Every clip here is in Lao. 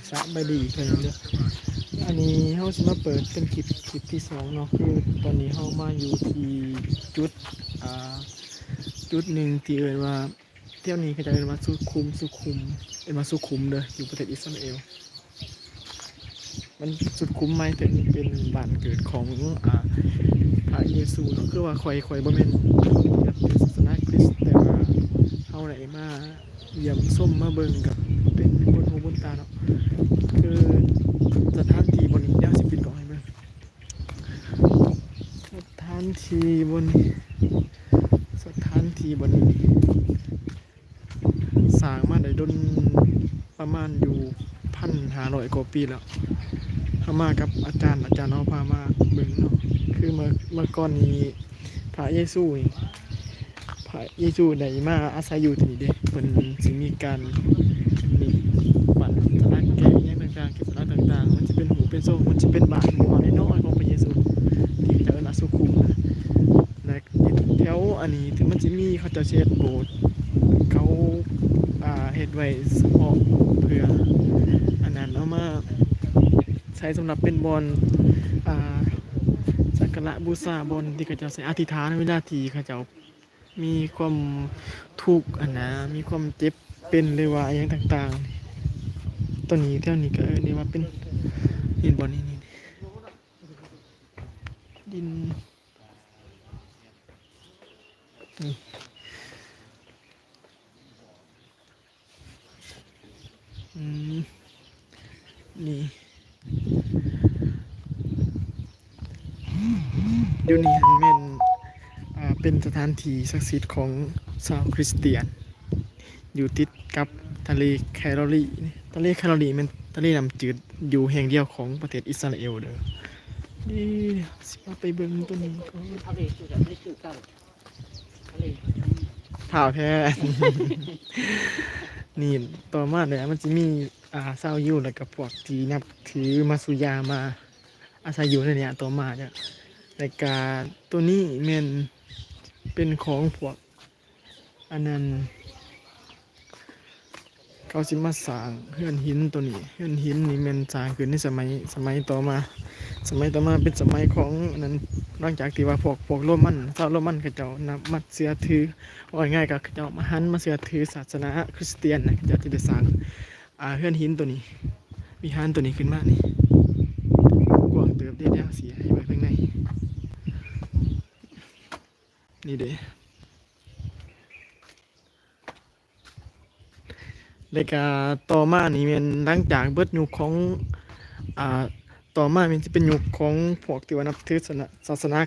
ສະບາຍດີອີກເທື່ອໜຶ່ງເດີ. ອັນນີ້ເຮົາຊິມາເປີດເປັນຄລິບ ຄລິບທີສອງເນາະ. ຄືຕອນນີ້ເຮົາມາຢູ່ທີ່ຈຸດ ອ່າ ຈຸດໜຶ່ງທີ່ເອີ້ນວ່າ ແຖວນີ້ເຂົາເຈົ້າເອີ້ນວ່າສຸຂຸມ ສຸຂຸມ ເອີ້ນວ່າສຸຂຸມເດີ ຢູ່ປະເທດອິດສະຣາເອວ. ມັນ ສຸຂຸມໝາຍເຖິງເປັນບ້ານເກີດຂອງ ອ່າ ພະເຢຊູເນາະ. ຄືວ່າຂ້ອຍ ຂ້ອຍບໍ່ແມ່ນນັບຖືສາສະໜາຄຣິສ ແຕ່ວ່າເຮົາໄດ້ມາ ຢ້ຽມຊົມມາເບິ່ງ ກໍເປັນບຸນຫູບຸນຕາເນາະ. ຄືສະຖານທີ່ບ່ອນນີ້ ດຽວຊິປິດກ້ອງໃຫ້ເບິ່ງ. ສະຖານທີ່ບ່ອນນີ້ ສະຖານທີ່ບ່ອນນີ້ ສ້າງມາໄດ້ດົນ ປະມານຢູ່ພັນຫ້າຮ້ອຍກວ່າປີແລ້ວ. ເຮົາມາກັບອາຈານ ອາຈານເຮົາພາມາເບິ່ງເນາະ. ຄືເມື່ອ ເມື່ອກ່ອນນີ້ ພະເຢຊູນີ້ ພະເຢຊູໄດ້ມາອາໄສຢູ່ທີ່ນີ້ເດ້. ເພິ່ນຊິມີການ ນີ້ ປັດຕະລັກແກະຫຍັງຕ່າງໆ ແກະສະຫຼັກຕ່າງໆ ມັນຈະເປັນຮູບເປັນຊົງ ມັນຈະເປັນບ້ານໝູ່ເຮົານ້ອຍໆຂອງພະເຢຊູ ທີ່ເຂົາເອີ້ນວ່າສຸຂຸມນະ. ແລະ ແຖວອັນນີ້ທີ່ມັນຈະມີ ເຂົາເຈົ້າຊິເຮັດໂບດ ເຂົາ ອ່າ ເຮັດໄວ້ສະເພາະເພື່ອອັນນັ້ນ ເອົາມາໃຊ້ສຳລັບເປັນບ່ອນ ອ່າ ສັກກາລະບູຊາ ບ່ອນທີ່ເຂົາເຈົ້າໃຊ້ອະທິຖານເວລາທີ່ເຂົາເຈົ້າມີຄວາມທຸກຫັ້ນນະ ມີຄວາມເຈັບເປັນ ຫຼືວ່າອີ່ຫຍັງຕ່າງໆ. ໂຕນີ້ ແຖວນີ້ກໍເອີ້ນໄດ້ວ່າເປັນ ເຫັນບໍ່ ນີ້ ນີ້ ນີ້ ດິນ ນີ້ ອືມ ນີ້ ຢູ່ນີ້ຫັ້ນແມ່ນ ອ່າ ເປັນສະຖານທີ່ສັກສິດຂອງຊາວຄຣິສຕຽນ ຢູ່ຕິດກັບທະເລແຄລອຣີ. ທະເລແຄລອຣີແມ່ນທະເລນ້ຳຈືດ ຢູ່ແຫ່ງດຽວຂອງປະເທດອິດສະຣາເອວເດີ. ເອີ ຊິພາໄປເບິ່ງໂຕນີ້ກ່ອນ. ທ້າວແທ້ ນີ້ ຕໍ່ມາເນຍ ມັນຊິມີ ອ່າ ຊາວຢິວ ແລ້ວກໍພວກທີ່ນັບຖືມາຊູຢາ ມາອາໄສຢູ່ໃນນີ້ຕໍ່ມາເນຍ. ແລ້ວກໍໂຕນີ້ແມ່ນເປັນຂອງພວກ ອັນນັ້ນ ເຂົາຊິມາສ້າງເຮືອນຫີນໂຕນີ້. ເຮືອນຫີນນີ້ແມ່ນສ້າງຂຶ້ນໃນສະໄໝ ສະໄໝຕໍ່ມາ ສະໄໝຕໍ່ມາເປັນສະໄໝຂອງອັນນັ້ນ ຫຼັງຈາກທີ່ວ່າພວກ ພວກໂຣມັນ ຊາວໂຣມັນເຂົາເຈົ້ານຳມາເຊື່ອຖື ເວົ້າງ່າຍໆ ກໍເຂົາເຈົ້າມາຫັນມາເຊື່ອຖືສາສະໜາຄຣິສຕຽນນະ ເຂົາເຈົ້າຈຶ່ງໄດ້ສ້າງ ອ່າ ເຮືອນຫີນໂຕນີ້ ວິຫານໂຕນີ້ຂຶ້ນມານີ້ ກວ້າງເຕີບເດ້. ດຽວຊິໃຫ້ເບິ່ງທາງໃນນີ້ເດ້. ແລ້ວກະຕໍ່ມານີ້ແມ່ນຫຼັງຈາກເບິດຍຸກຂອງ ອ່າ ຕໍ່ມາແມ່ນຈະເປັນຍຸກຂອງພວກທີ່ວ່ານັບຖືສາສະໜາ ສາສະໜາ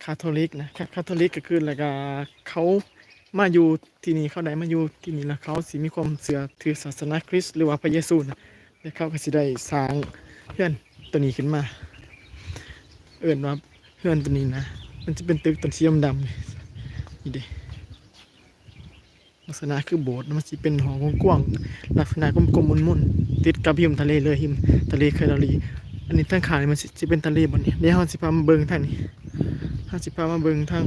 ຄາໂທລິກນະ ຄາ ຄາໂທລິກກໍຄື ແລ້ວກະເຂົາມາຢູ່ທີ່ນີ້ ເຂົາໄດ້ມາຢູ່ທີ່ນີ້ ແລ້ວເຂົາຊິມີຄວາມເຊື່ອຖືສາສະໜາຄຣິສ ຫຼືວ່າພະເຢຊູນະ ແລ້ວເຂົາກໍຊິໄດ້ສ້າງເຮືອນໂຕນີ້ຂຶ້ນມາ ເອີ້ນວ່າເຮືອນໂຕນີ້ນະ ມັນຈະເປັນຕຶກຕົນສີດຳໆ ນີ້ເດ້. ລັກສະນະຄືໂບດ ມັນຊິເປັນຫ້ອງກວ້າງໆ ລັກສະນະກົມໆມົນໆ ຕິດກັບຮິມທະເລເລີຍ ຮິມທະເລແຄລອຣີ. ອັນນີ້ທາງຂ້າງນີ້ມັນຊິ ຊິເປັນທະເລບ່ອນນີ້. ດຽວເຮົາຊິພາມາເບິ່ງທາງນີ້ ເຮົາຊິພາມາເບິ່ງທາງ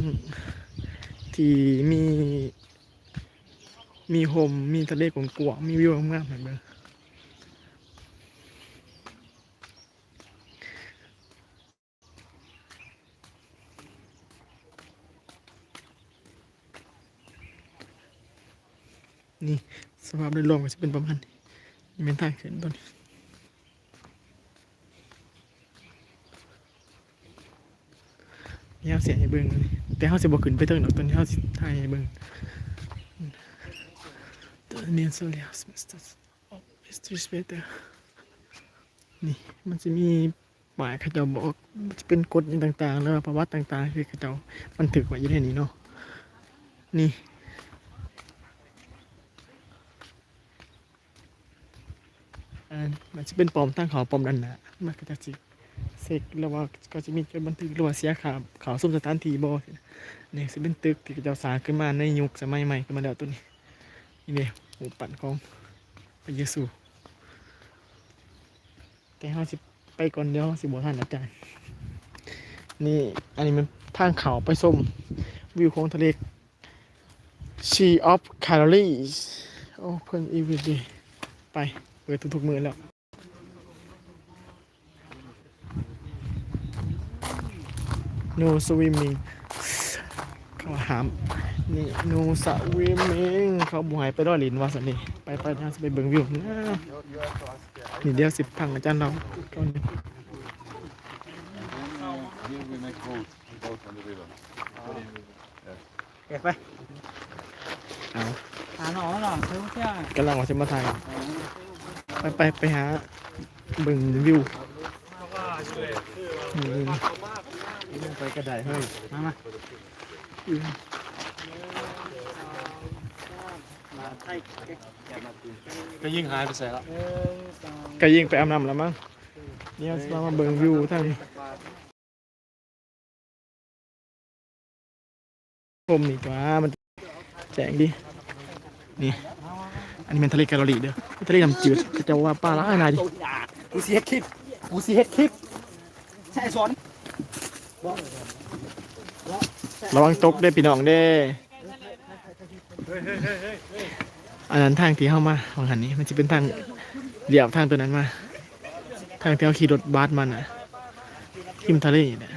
ທີ່ມີ ມີຮົ່ມ ມີທະເລກວ້າງໆ ມີວິວງາມໆໃຫ້ເບິ່ງ. ນີ້ ສະພາບໂດຍລວມກໍຊິເປັນປະມານນີ້. ນີ້ແມ່ນທາງຂຶ້ນຕົວນີ້. ດຽວເຮົາຊິໃຫ້ເບິ່ງ ແຕ່ເຮົາຊິບໍ່ຂຶ້ນໄປເທິງດອກ. ຕົວນີ້ເຮົາຊິຖ່າຍໃຫ້ເບິ່ງ. The main solar semester. ນີ້ ມັນຊິມີປ້າຍເຂົາເຈົ້າບອກ ຈະເປັນກົດຫຍັງຕ່າງໆ ຫຼືວ່າປະຫວັດຕ່າງໆ ທີ່ເຂົາເຈົ້າບັນທຶກໄວ້ຢູ່ໃນນີ້ເນາະ. ນີ້ ອັນນັ້ນມັນຊິເປັນປ້ອມທາງເຂົ້າ ປ້ອມດ້ານໜ້າ ມັນເຂົາເຈົ້າຊິເຊັກ ຫຼືວ່າເຂົາຊິມີຈົດບັນທຶກ ຫຼືວ່າເສຍຄ່າເຂົ້າຊົມສະຖານທີ່ບໍ່. ນີ້ຊິເປັນຕຶກທີ່ເຂົາເຈົ້າສ້າງຂຶ້ນມາໃນຍຸກສະໄໝໃໝ່ຂຶ້ນມາແລ້ວ. ຕົວນີ້ ນີ້ເດ້ ຮູບປັ້ນຂອງພະເຢຊູ. ແຕ່ເຮົາຊິໄປກ່ອນ ດຽວເຮົາຊິບໍ່ທັນອາຈານ. ນີ້ ອັນນີ້ແມ່ນທາງເຂົ້າໄປຊົມວິວຂອງທະເລ Sea of Galilee. Open every day. ໄປ ເປີດທຸກໆມື້ແລ້ວ. No swimming ເຂົາຫ້າມ ນີ້ no swimming ເຂົາບໍ່ໃຫ້ໄປລອຍຫຼິ້ນວ່າຊັ້ນນີ້. ໄປໆ ເຮົາຊິໄປເບິ່ງວິວນະ. ນີ້ດຽວຊິຟັງອາຈານເລົ່າກ່ອນ. Here we make road out on the river. ເອີ ໄປ ເອົາ ຫາໜອງແລ້ວເນາະ ເຊີງເຊື່ອ ກຳລັງວ່າຊິມາຖ່າຍ. ໄປ ໄປ ໄປຫາເບິ່ງວິວ. ໄປກໍໄດ້ເຮີ້ຍ ມາ ມາ. ກະຍິງຫາຍໄປໃສລະ? ກະຍິງໄປອາບນ້ຳລະມັງ. ດຽວຊິພາມາເບິ່ງວິວທາງນີ້. ຊົມນີ້ຕົວະ ມັນແສງດີນີ້. ອັນນີ້ແມ່ນທະເລກາລາລີເດີ ທະເລນ້ຳຈືດ. ເຂົາເຈົ້າວ່າປາຫຼາຍໆ ດີ. ກູຊິເຮັດຄລິບ ກູຊິເຮັດຄລິບ ໃຊ້ສອນ ລະວັງຕົກເດີພີ່ນ້ອງເດີ. ອັນນັ້ນທາງທີ່ເຮົາມາຫວ່າງຫັ້ນນີ້ ມັນຊິເປັນທາງລຽບທາງຕົວນັ້ນມາ ທາງທີ່ເຮົາຂີ່ລົດບັສມານະ ລິມທະເລນະ.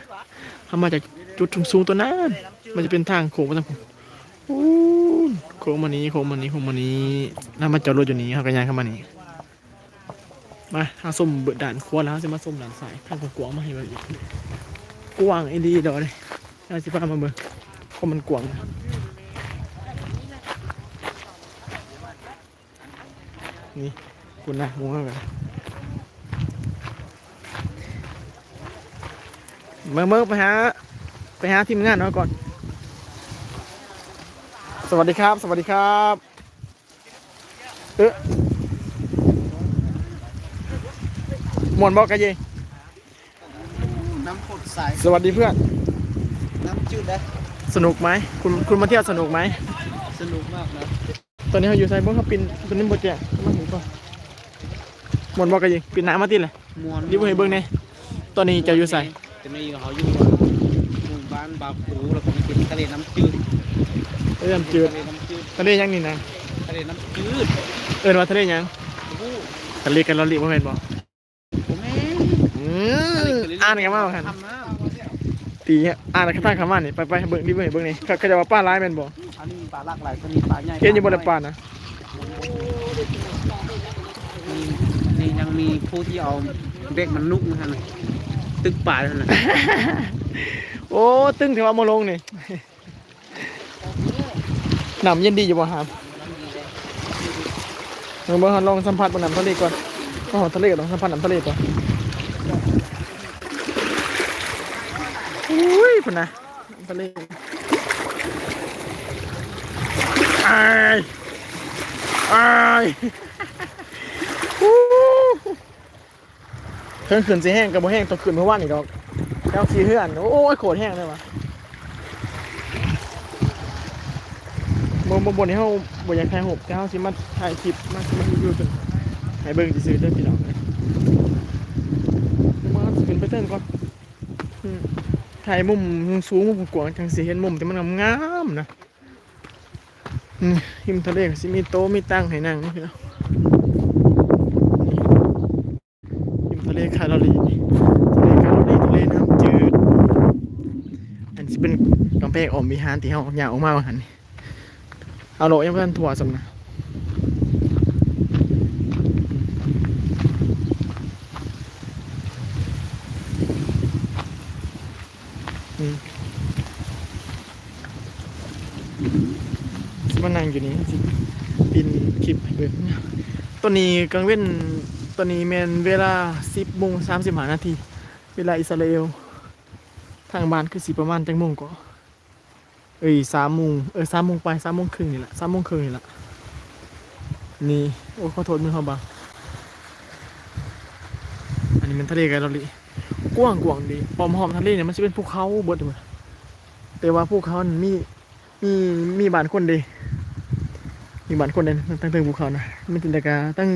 ເຮົາມາຈາກຈຸດສູງໆຕົວນັ້ນ ມັນຈະເປັນທາງໂຄ້ງໄປທາງພຸ້ນ ໂອ້ ໂຄ້ງມານີ້ ໂຄ້ງມານີ້ ໂຄ້ງມານີ້ ແລ້ວມາຈອດລົດຢູ່ນີ້ ເຮົາກໍຍ່າງເຂົ້າມານີ້. ມາ ເຮົາຊົມດ້ານຂວາແລ້ວ ເຮົາຊິມາຊົມດ້ານຊ້າຍ ທາງກວ້າງໆ ມາໃຫ້ເບິ່ງອີກ. ກວ້າງອີ່ຫຼີດອກເດ. ເຮົາຊິພາມາເບິ່ງ ເພາະມັນກວ້າງ. ນີ້ ພຸ້ນນະ ໝູ່ເຮົາກະ ເບິ່ງໆ ໄປຫາ ໄປຫາທີມງານເຮົາກ່ອນ. ສະຫວັດດີຄັບ ສະຫວັດດີຄັບ. ເອີ ມ່ວນບໍ່ກະເຢ? ນ້ຳໂຄດໃສ. ສະຫວັດດີເພື່ອນ. ນ້ຳຈືດເດ້. ສະໜຸກໄໝ? ຄຸນ ຄຸນມາທ່ຽວສະໜຸກໄໝ? ສະໜຸກມາກນະ. ຕອນນີ້ເຮົາຢູ່ໃສ? ເບິ່ງເຮົາປິ່ນ ຕົວນີ້ບໍ່ແຈ້ງ ມາເຫັນກ່ອນ. ມ່ວນບໍ່ກະເຢ? ປິ່ນໜ້າມາຕິແຫຼະ. ມ່ວນ ນີ້ເບິ່ງໃຫ້ເບິ່ງແດ່. ຕອນນີ້ເຈົ້າຢູ່ໃສ? ຕອນນີ້ເຮົາຢູ່ໝູ່ບ້ານບາຄູ ແລ້ວກໍມັນເປັນທະເລນ້ຳຈືດ. ທະເລນ້ຳຈືດ. ທະເລນ້ຳຈືດ. ທະເລຫຍັງນີ້ນະ? ທະເລນ້ຳຈືດ. ເອີ້ນວ່າທະເລຫຍັງ? ບໍ່ຮູ້. ທະເລກາລາລີບໍ່ແມ່ນບໍ່? ບໍ່ແມ່ນ. ອືມ ອ່ານກັນມາວ່າຊັ້ນ. ຕີ ອ່ານກະທາງຄຳວ່ານີ້ ໄປໆ ເບິ່ງ ດີເບິ່ງ ເບິ່ງນີ້ ເຂົາ ເຂົາເຈົ້າວ່າປາຫຼາຍແມ່ນບໍ່? ອັນນີ້ປາຫຼາກຫຼາຍ ຕົວນີ້ປາໃຫຍ່. ເຫັນຢູ່ບໍ່ລະປານະ? ນີ້ ນີ້ຍັງມີຜູ້ທີ່ເອົາເບັດມານຸກຫັ້ນນະ ຕຶກປາຫັ້ນນະ. ໂອ້ ຕຶງແຕ່ວ່າບໍ່ລົງນີ້. ນ້ຳເຢັນດີຢູ່ບໍ່ຫາ? ເບິ່ງ ເບິ່ງ ເຮົາລອງສຳຜັດເບິ່ງນ້ຳທະເລກ່ອນ. ມາຮອດທະເລກໍຕ້ອງສຳຜັດນ້ຳທະເລກ່ອນ. ອຸ້ຍ ພຸ້ນນະ ນ້ຳທະເລ. ອາຍ ອາຍ ອູ້. ເທິງຂຶ້ນຊິແຮງກໍບໍ່ແຮງ ຕົອນຂຶ້ນເມື່ອວານນີ້ດອກ ແຖວຂີ້ເຮືອນ. ໂອ້ຍ ໂຄດແຮງເລີຍວ່າ. ບໍ່ ບໍ່ ບ່ອນນີ້ເຮົາບໍ່ຢາກຖ່າຍຮູບ ແຕ່ເຮົາຊິມາຖ່າຍຄລິບ ມາ ຊິມາຣີວິວຕົວນີ້ໃຫ້ເບິ່ງຊື່ໆເດີພີ່ນ້ອງເອີຍ. ເຮົາຊິຂຶ້ນໄປເທິງກ່ອນ. ອືມ ຖ່າຍມຸມສູງໆ ມຸມກວ້າງ ຈັ່ງຊິເຫັນມຸມທີ່ມັນງາມໆນະ. ອືມ ລິມທະເລກໍຊິມີໂຕະມີຕັ່ງໃຫ້ນັ່ງເນາະພີ່ນ້ອງ. ລິມທະເລຄາລາລີ ທະເລຄາລາລີ ທະເລນ້ຳຈືດ. ອັນຊິເປັນກຳແພງອ້ອມວິຫານທີ່ເຮົາຍ່າງອອກມາວ່າຫັ້ນນີ້. ເອົາເລາະຍັງບໍ່ທັນທົ່ວຊ້ຳນະ. ອືມ ຊິມານັ່ງຢູ່ນີ້ ຊິປິ່ນຄລິບໃຫ້ເບິ່ງ. ຕອນນີ້ກາງເວັນ ຕອນນີ້ແມ່ນເວລາສິບໂມງສາມສິບຫ້ານາທີ ເວລາອິດສະຣາເອວ. ທາງບ້ານຄືຊິປະມານຈັກໂມງເກາະ? ເອີຍ ສາມໂມງ ເອີຍ ສາມໂມງປາຍ ສາມໂມງເຄິ່ງນີ້ແຫຼະ ສາມໂມງເຄິ່ງນີ້ແຫຼະ. ນີ້ ໂອ້ ຂໍໂທດມືເຮົາບາງ. ອັນນີ້ແມ່ນທະເລກາລາລີ ກວ້າງໆເດ. ອ້ອມຮອບທະເລນີ້ມັນຊິເປັນພູເຂົາເບິດເລີຍ ແຕ່ວ່າພູເຂົານັ້ນມີ ມີ ມີບ້ານຄົນເດ ມີບ້ານຄົນເດ ຕັ້ງເທິງພູເຂົານະ. ມັນເປັນແຕ່ກະຕັ້ງ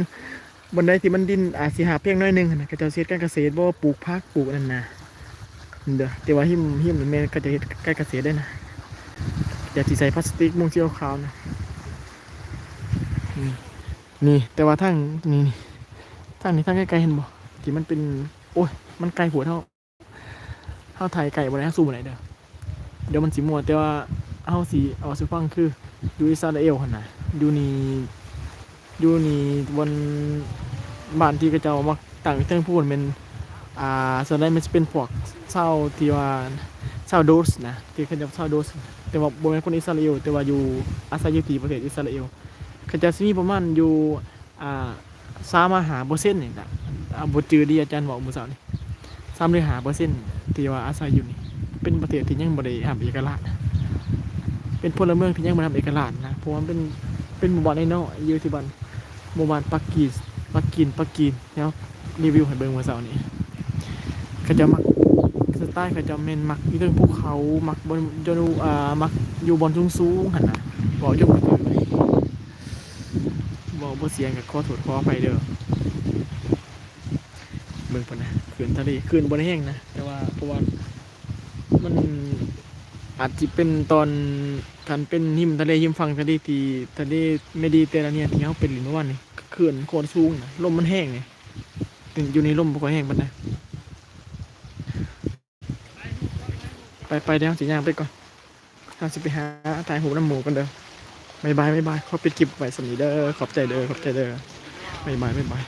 ບ່ອນໃດທີ່ມັນດິນອາດຊິຫາບພຽງໜ້ອຍໜຶ່ງຫັ້ນນະ ເຂົາເຈົ້າຊິເຮັດການກະເສດ ບໍ່ ປູກຜັກ ປູກອັນນັ້ນນະ ເດີ. ແຕ່ວ່າຮິມ ຮິມນີ້ແມ່ນເຂົາເຈົ້າເຮັດການກະເສດເດ້ນະ. ແຕ່ຊິໃສ່ພລາສຕິກມຸງສີຂາວນະ. ນີ້ ນີ້ ແຕ່ວ່າທາງນີ້ ນີ້ ທາງນີ້ ທາງໄກໆ ເຫັນບໍ່ ທີ່ມັນເປັນ ໂອ້ຍ ມັນໄກໂພດເຮົາ. ເຮົາຖ່າຍໃກ້ບໍ່ໄດ້ ເຮົາຊູມບໍ່ໄດ້ເດີ ດຽວມັນຊິມົວ. ແຕ່ວ່າເຮົາຊິເວົ້າສູ່ຟັງ ຄືຢູ່ອິດສະຣາເອວຫັ້ນນະ ຢູ່ນີ້ ຢູ່ນີ້ບ່ອນ ບ້ານທີ່ເຂົາເຈົ້າມັກຕັ້ງຢູ່ເທິງພູນແມ່ນ ອ່າ ສ່ວນໃຫຍ່ມັນຊິເປັນພວກຊາວທີ່ວ່າ ຊາວດູສນະ ທີ່ເຂົາເຈົ້າ ຊາວດູສ ແຕ່ວ່າບໍ່ແມ່ນຄົນອິດສະຣາເອວ ແຕ່ວ່າຢູ່ ອາໄສຢູ່ທີ່ປະເທດອິດສະຣາເອວ. ເຂົາເຈົ້າຊິມີປະມານຢູ່ ອ່າ ສາມຫາຫ້າເປີເຊັນນີ້ລະ ອ່າ ບໍ່ຈື່ເດ ອາຈານເວົ້າມື້ເຊົ້ານີ້ ສາມຫຼືຫ້າເປີເຊັນ ທີ່ວ່າອາໄສຢູ່ນີ້ ເປັນປະເທດທີ່ຍັງບໍ່ໄດ້ຮັບເອກະລາດ ເປັນພົນລະເມືອງທີ່ຍັງບໍ່ໄດ້ຮັບເອກະລາດນະ ເພາະວ່າມັນເປັນ ເປັນໝູ່ບ້ານນ້ອຍໆ ຢູ່ທີ່ບ້ານ ໝູ່ບ້ານປັກກີນ ປັກກີນ ປັກກີນ ທີ່ເຮົາຣີວິວໃຫ້ເບິ່ງມື້ເຊົ້ານີ້. ເຂົາເຈົ້າມັກ ສະໄຕເຂົາເຈົ້າແມ່ນມັກຢູ່ເທິງພູເຂົາ ມັກບ່ອນ ຢູ່ ອ່າ ມັກຢູ່ບ່ອນສູງໆຫັ້ນນະ ເວົ້າຢູ່ບໍ່ຖືກ ເວົ້າບໍ່ສຽງກໍຂໍໂທດຂໍອະໄພເດີ. ເບິ່ງພຸ້ນນະ ຄື້ນທະເລ ຄື້ນບໍ່ໄດ້ແຮງນະ ແຕ່ວ່າ ເພາະວ່າມັນອາດຊິເປັນຕອນ ຄັນເປັນຮິມທະເລ ຮິມຝັ່ງທະເລ ທີ່ທະເລເມດີເຕຣາເນຍ ທີ່ເຮົາໄປຫຼິ້ນເມື່ອວານນີ້ ຄື້ນໂຄດສູງນະ ລົມມັນແຮງນີ້ ຢູ່ໃນລົມບໍ່ຄ່ອຍແຮງປານໃດ. ໄປໆ ດຽວເຮົາຊິຍ່າງໄປກ່ອນ ເຮົາຊິໄປຫາຖ່າຍຮູບນຳໝູ່ກ່ອນເດີ. ບາຍບາຍ ບາຍບາຍ ຂໍປິດຄລິບໄວ້ສ່ຳນີ້ເດີ ຂອບໃຈເດີ ຂອບໃຈເດີ ບາຍບາຍ ບາຍບາຍ.